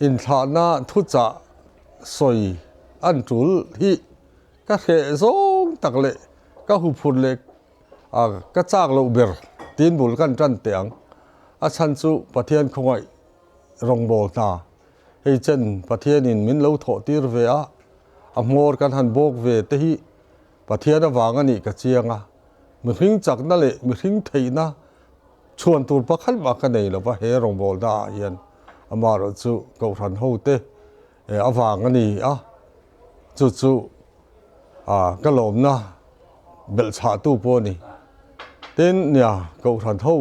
Inthlahna thuchah sawi an tul hi ka hreh zawng tak leh ka huphurh leh ka chak loh ber tiin bul kan tan teh ang. A chhan chu Pathian khawngaih rawngbâwl hna hei chen Pathianin min lo thawh tir ve a, a hmawr kan han bawk ve te hi Pathian avang a nih ka chiang a, mihring chakna leh mihring theihna chhuan tur pakhat mah ka nei lo va, he rawngbawlna ah hian amaherawh chu Kohhran hote avang a ni a, chu chu ka lawmna belhchhahtu pawh a ni. Tin, nia Kohhran ho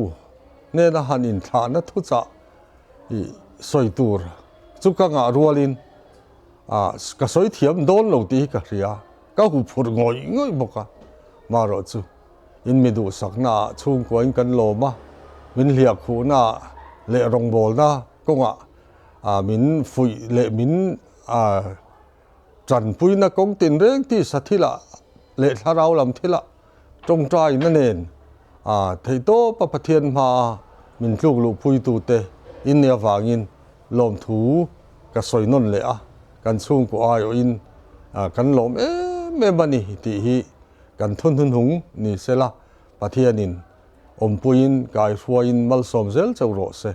hnena han inthlahna thuchah i sawi tur chu ka ngah rualin ka sawi thiam dawn lo tih hi ka hria. Ka hu phurh ngawih ngawih bawk a, marawh chu in mi duhsakna ah chhungkuain kan lawm a, min hliah khuhna ah leh rawngbawlna kawngah min fuih leh min tanpuina kawng tinreng tisa thilah leh thlarau lam thilah tawngtaina nen theihtawpa Pathian hmaa min tluk luhpuitute in nih avangin lawmthu ka sawi nawn leh a, kan chhungkaw aiawhin kan lawm em em a ni tih hi kan thunhunhung ni sela Pathianin awmpuiin kaihruaiin malsawm zel chauh rawh se.